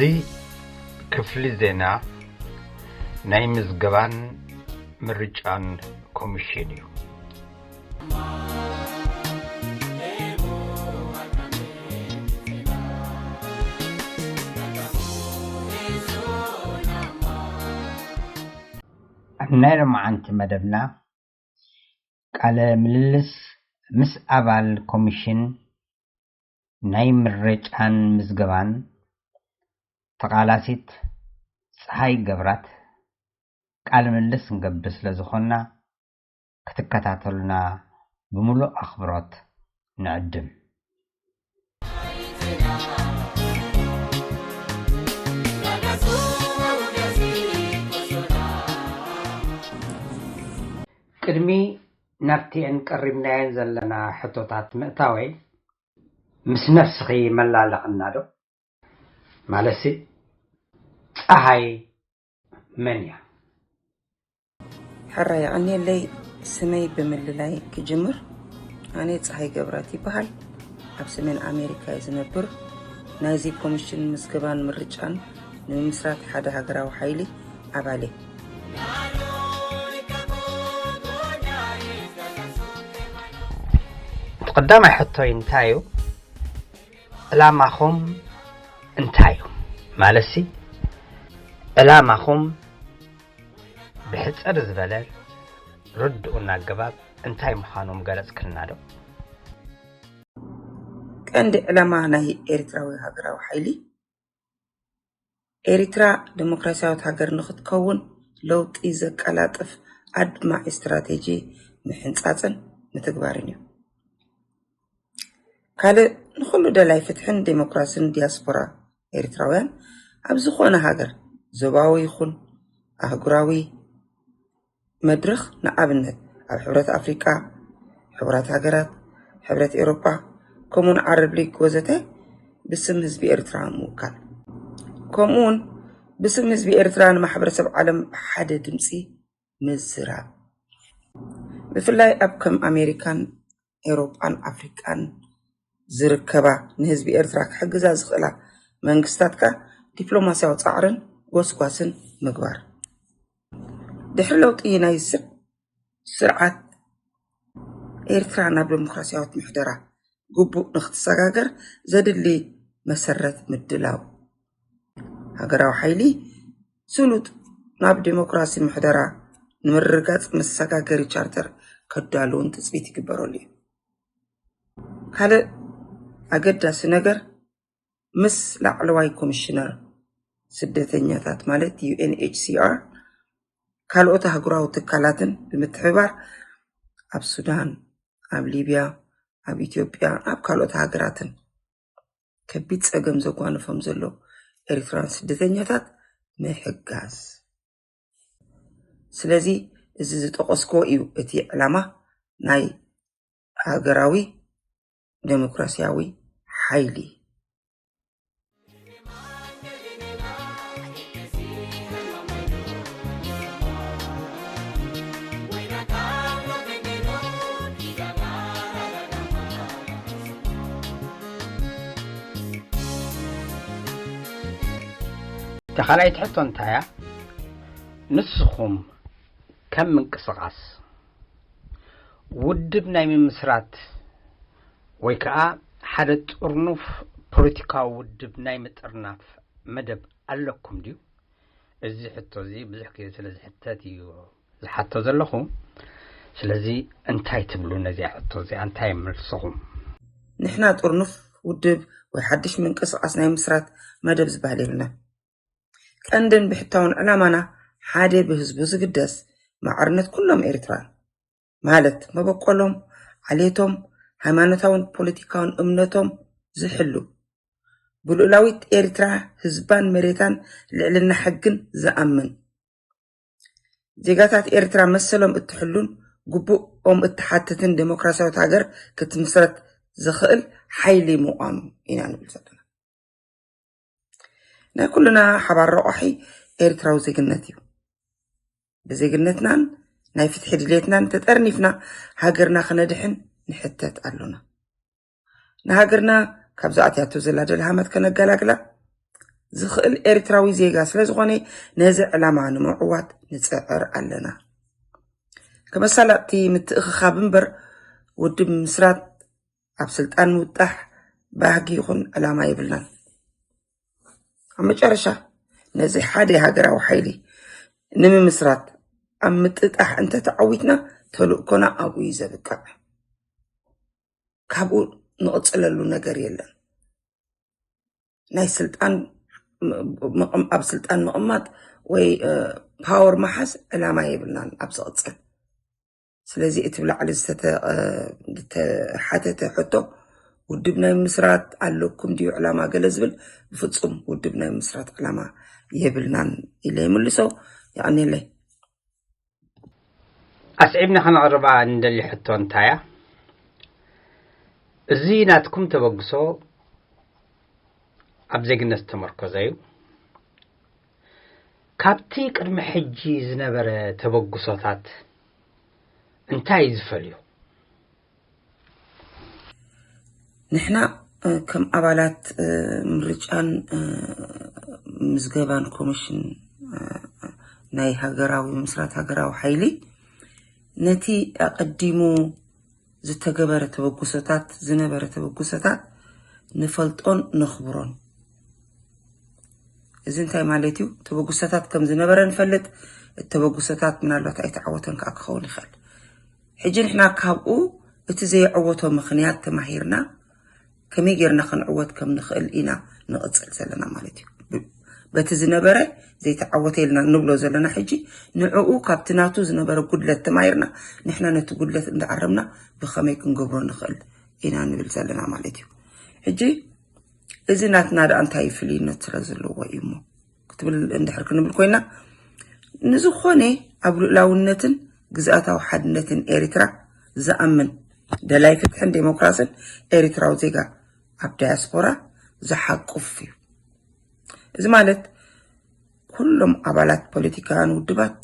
እዚ ክፍሊ ዜና ናይ ምዝገባን ምርጫን ኮሚሽን እዩ። ኣብ ናይ ሎማዓንቲ መደብና ቃለ ምልልስ ምስ ኣባል ኮሚሽን ናይ ምረጫን ምዝገባን ተቓላሲት ጸሃይ ገብራት ቃለ ምልልስ ክንገብር ስለ ዝኾንና ክትከታተሉና ብምሉእ ኣኽብሮት ንዕድም። ቅድሚ ናብቲአን ቀሪብናየን ዘለና ሕቶታት ምእታወይ ምስ ነፍስኺ መላለኽና ዶ? ማለትሲ ጸሃይ መን እያ? ሕራይ የቐንየለይ። ስመይ ብምልላይ ክጅምር። ኣነ ጸሃይ ገብራት ይበሃል። ኣብ ሰሜን ኣሜሪካ እየ ዝነብር። ናይዚ ኮሚሽን ምዝገባን ምርጫን ንምምስራት ሓደ ሃገራዊ ሓይሊ ኣባል እየ። እቲ ቀዳማይ ሕቶይ እንታይ እዩ? ዕላማኹም እንታይ እዩ? ማለትሲ ዕላማኹም ብሕጽር ዝበለ ርድኡና ኣገባብ እንታይ ምዃኑ ምገለጽክልና ዶ? ቀንዲ ዕላማ ናይ ኤርትራዊ ሃገራዊ ሓይሊ ኤሪትራ ደሞክራሲያዊት ሃገር ንኽትከውን ለውጢ ዘቀላጥፍ ኣድማዒ ስትራቴጂ ምሕንጻጽን ምትግባርን እዩ። ካልእ ንኹሉ ደላይ ፍትሕን ዴሞክራስን ዲያስፖራ ኤሪትራውያን ኣብ ዝኾነ ሃገር ዞባዊ ይኹን ኣህጉራዊ መድረኽ ንኣብነት ኣብ ሕብረት ኣፍሪቃ፣ ሕቡራት ሃገራት፣ ሕብረት ኤሮጳ ከምኡውን ዓረብ ሊግ ወዘተ ብስም ህዝቢ ኤርትራ ምውካል ከምኡውን ብስም ህዝቢ ኤርትራ ንማሕበረሰብ ዓለም ብሓደ ድምፂ ምዝራብ። ብፍላይ ኣብ ከም ኣሜሪካን ኤሮጳን ኣፍሪቃን ዝርከባ ንህዝቢ ኤርትራ ክሕግዛ ዝኽእላ መንግስታት ከኣ ዲፕሎማስያዊ ጻዕርን ጎስጓስን ምግባር። ድሕሪ ለውጢ ናይ ስር- ስርዓት ኤርትራ ናብ ዴሞክራስያዊት ምሕደራ ግቡእ ንክትሰጋገር ዘድሊ መሰረት ምድላው። ሃገራዊ ሓይሊ ስሉጥ ናብ ዴሞክራሲ ምሕደራ ንምርግጋጽ መሰጋገሪ ቻርተር ከዳልውን ትጽቢት ይግበረሉ እዩ። ካልእ ኣገዳሲ ነገር ምስ ላዕለዋይ ኮሚሽነር ስደተኛታት ማለት ዩ ኤን ኤች ሲ ኣር ካልኦት ኣህጉራዊ ትካላትን ብምትሕብባር ኣብ ሱዳን፣ ኣብ ሊብያ፣ ኣብ ኢትዮጵያ፣ ኣብ ካልኦት ሃገራትን ከቢድ ጸገም ዘጓንፎም ዘሎ ኤርትራውያን ስደተኛታት ምሕጋዝ። ስለዚ እዚ ዝጠቐስክዎ እዩ እቲ ዕላማ ናይ ሃገራዊ ዴሞክራስያዊ ሓይሊ። እታ ካልኣይቲ ሕቶ እንታይ እያ? ንስኹም ከም ምንቅስቓስ ውድብ ናይ ምምስራት ወይ ከዓ ሓደ ጥርኑፍ ፖለቲካዊ ውድብ ናይ ምጥርናፍ መደብ ኣለኩም ድዩ? እዚ ሕቶ እዚ ብዙሕ ግዜ ስለ ዝሕተት እዩ ዝሓቶ ዘለኹ። ስለዚ እንታይ ትብሉ ነዚኣ ሕቶ እዚኣ? እንታይ መልስኹም? ንሕና ጥርኑፍ ውድብ ወይ ሓድሽ ምንቅስቓስ ናይ ምስራት መደብ ዝበሃል የብልናን። ቀንድን ብሕታውን ዕላማና ሓደ ብህዝቡ ዝግደስ ማዕርነት ኩሎም ኤርትራን ማለት መበቆሎም፣ ዓሌቶም፣ ሃይማኖታውን ፖለቲካውን እምነቶም ዝሕሉ ብልኡላዊት ኤርትራ ህዝባን መሬታን ልዕልና ሕግን ዝኣምን ዜጋታት ኤርትራ መሰሎም እትሕሉን ግቡኦም እትሓትትን ዴሞክራሲያዊት ሃገር ክትምስረት ዘኽእል ሓይሊ ምቋም ኢና ንብል ዘለና። ናይ ኩልና ሓባር ረቋሒ ኤርትራዊ ዜግነት እዩ። ብዜግነትናን ናይ ፍትሒ ድሌትናን ተጠርኒፍና ሃገርና ክነድሕን ንሕተት ኣሎና። ንሃገርና ካብ ዝኣትያቶ ዘላ ደልሃመት ከነገላግላ ዝኽእል ኤርትራዊ ዜጋ ስለ ዝኾነ፣ ነዚ ዕላማ ንምዕዋት ንጽዕር ኣለና። ከመሳላጥቲ ምትእኽኻብ እምበር ውድብ ምስራት ኣብ ስልጣን ምውጣሕ ባህጊ ይኹን ዕላማ የብልናን። ኣብ መጨረሻ ነዚ ሓደ ሃገራዊ ሓይሊ ንምምስራት ኣብ ምጥጣሕ እንተተዓዊትና ተልእኮና ኣብኡ እዩ ዘብቅዕ። ካብኡ ንቕጽለሉ ነገር የለን። ናይ ስልጣን ኣብ ስልጣን ምቕማጥ ወይ ፓወር መሓዝ ዕላማ የብልናን ኣብ ዝቕጽል። ስለዚ እቲ ብላዕሊ ዝተሓተተ ሕቶ ውድብ ናይ ምስራት ኣለኩም ድዩ ዕላማ ገለ ዝብል፣ ብፍጹም ውድብ ናይ ምስራት ዕላማ የብልናን ኢለ ይምልሶ። የቐንየለይ። ኣስዒብና ከነቕርባ እንደሊ ሕቶ እንታያ፣ እዚ ናትኩም ተበግሶ ኣብ ዜግነት ዝተመርኮዘ እዩ። ካብቲ ቅድሚ ሕጂ ዝነበረ ተበግሶታት እንታይ እዩ ዝፈልዩ? ንሕና ከም ኣባላት ምርጫን ምዝገባን ኮሚሽን ናይ ሃገራዊ ምስራት ሃገራዊ ሓይሊ፣ ነቲ ኣቐዲሙ ዝተገበረ ተበግሶታት ዝነበረ ተበግሶታት ንፈልጦን ነኽብሮን። እዚ እንታይ ማለት እዩ? ተበግሶታት ከም ዝነበረ ንፈልጥ። እቲ ተበግሶታት ምናልባት ኣይተዓወተን ከዓ ክኸውን ይኽእል። ሕጂ ንሕና ካብኡ እቲ ዘየዕወቶ ምኽንያት ተማሂርና ከመይ ጌርና ክንዕወት ከም ንኽእል ኢና ንቕጽል ዘለና ማለት እዩ። በቲ ዝነበረ ዘይተዓወተ ኢልና ንብሎ ዘለና ሕጂ ንዕኡ ካብቲ ናቱ ዝነበረ ጉድለት ተማሂርና ንሕና ነቲ ጉድለት እንዳኣረምና ብኸመይ ክንገብሮ ንኽእል ኢና ንብል ዘለና ማለት እዩ። ሕጂ እዚ ናትና ደኣ እንታይ ፍልይነት ስለ ዘለዎ እዩ እሞ ክትብል እንድሕር ክንብል ኮይና፣ ንዝኾነ ኣብ ልኡላውነትን ግዝኣታዊ ሓድነትን ኤርትራ ዝኣምን ደላይ ፍትሕን ዴሞክራስን ኤርትራዊ ዜጋ ኣብ ዳያስፖራ ዝሓቁፍ እዩ። እዚ ማለት ኩሎም ኣባላት ፖለቲካውያን ውድባት፣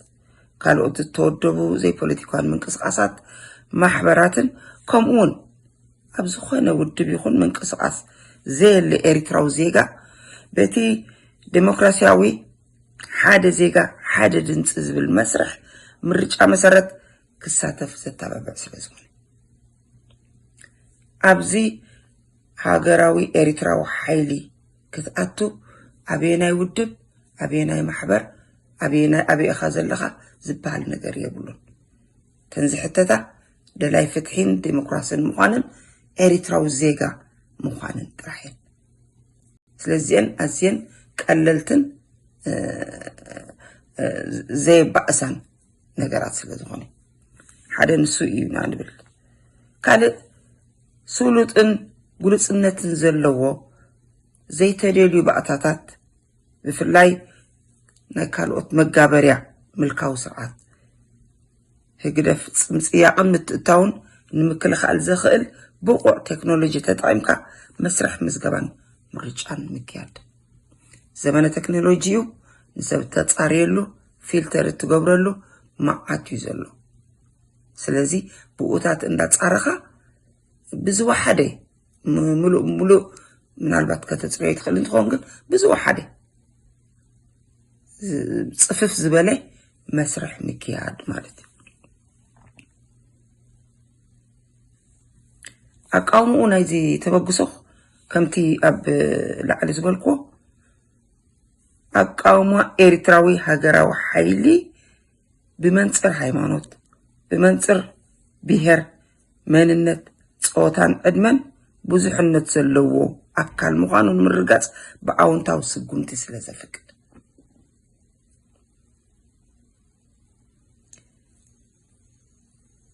ካልኦት ዝተወደቡ ዘይፖለቲካውያን ምንቅስቃሳት፣ ማሕበራትን ከምኡ እውን ኣብ ዝኾነ ውድብ ይኹን ምንቅስቃስ ዘየለ ኤርትራዊ ዜጋ በቲ ዴሞክራሲያዊ ሓደ ዜጋ ሓደ ድምፂ ዝብል መስርሕ ምርጫ መሰረት ክሳተፍ ዘተባብዕ ስለ ዝኾነ ኣብዚ ሃገራዊ ኤርትራዊ ሓይሊ ክትኣቱ ኣበየናይ ውድብ ኣበየናይ ማሕበር ኣበየናይ ኣበይ ኢኻ ዘለኻ ዝበሃል ነገር የብሉን። ተን ዝሕተታ ደላይ ፍትሒን ዴሞክራስን ምዃንን ኤርትራዊ ዜጋ ምዃንን ጥራሕ እየን። ስለዚአን ኣዝየን ቀለልትን ዘየባእሳን ነገራት ስለ ዝኾነ ሓደ ንሱ እዩ ኢና ንብል። ካልእ ስሉጥን ግሉጽነትን ዘለዎ ዘይተደልዩ ባእታታት ብፍላይ ናይ ካልኦት መጋበርያ ምልካዊ ስርዓት ህግደፍ ጽምጽያቕን ምትእታውን ንምክልኻል ዘኽእል ብቑዕ ቴክኖሎጂ ተጠቒምካ መስርሕ ምዝገባን ምርጫን ምክያድ። ዘመነ ቴክኖሎጂ እዩ። ንሰብ እተጻርየሉ ፊልተር እትገብረሉ መዓት እዩ ዘሎ። ስለዚ ብኡታት እንዳጻረኻ ብዝወሓደ ምሉእ ምሉእ ምናልባት ከተፅርዮ ትኽእል እንትኸውን ግን ብዝወሓደ ጽፍፍ ዝበለ መስርሕ ምክያድ ማለት እዩ። ኣቃውምኡ ናይዚ ተበግሶ ከምቲ ኣብ ላዕሊ ዝበልክዎ ኣቃውማ ኤርትራዊ ሃገራዊ ሓይሊ ብመንፅር ሃይማኖት፣ ብመንፅር ብሄር፣ መንነት፣ ፆታን ዕድመን ብዙሕነት ዘለዎ ኣካል ምዃኑ ንምርጋፅ ብኣወንታዊ ስጉምቲ ስለ ዘፍቅድ።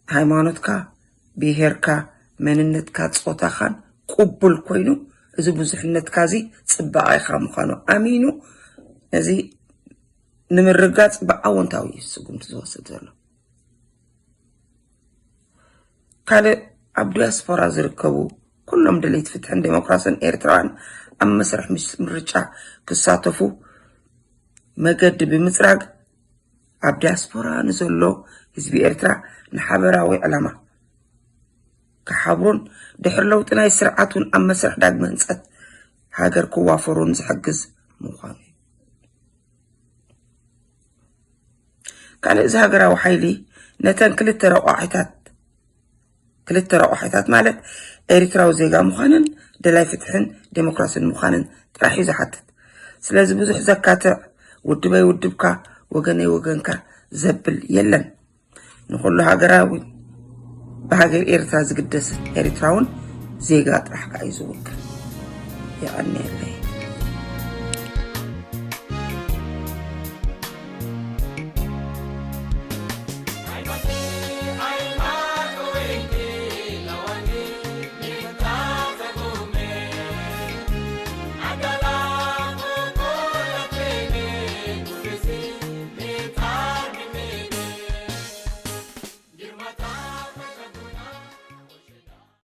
ሃይማኖትካ፣ ብሄርካ፣ መንነትካ፣ ፆታኻን ቅቡል ኮይኑ እዚ ብዙሕነትካ እዚ ፅባቐኻ ምዃኑ ኣሚኑ ነዚ ንምርጋፅ ብኣወንታዊ እዩ ስጉምቲ ዝወስድ ዘሎ። ካልእ ኣብ ዲያስፖራ ዝርከቡ ኩሎም ደለይቲ ፍትሕን ዴሞክራስን ኤርትራውያን ኣብ መስርሕ ምርጫ ክሳተፉ መገዲ ብምፅራግ ኣብ ዲያስፖራ ንዘሎ ህዝቢ ኤርትራ ንሓበራዊ ዕላማ ክሓብሩን ድሕሪ ለውጢ ናይ ስርዓት እውን ኣብ መስርሕ ዳግመ ህንፀት ሃገር ክዋፈሩን ዝሕግዝ ምዃኑ እዩ። ካልእ፣ እዚ ሃገራዊ ሓይሊ ነተን ክልተ ረቋሒታት ክልተ ረቋሒታት ማለት ኤሪትራዊ ዜጋ ምዃንን ደላይ ፍትሕን ዴሞክራስን ምዃንን ጥራሕ እዩ ዝሓትት። ስለዚ ብዙሕ ዘካትዕ፣ ውድበይ ውድብካ፣ ወገነይ ወገንካ ዘብል የለን። ንኹሉ ሃገራዊ፣ ብሃገር ኤርትራ ዝግደስ ኤሪትራውን ዜጋ ጥራሕ ከኣ እዩ ዝውክል። የቐንየለይ።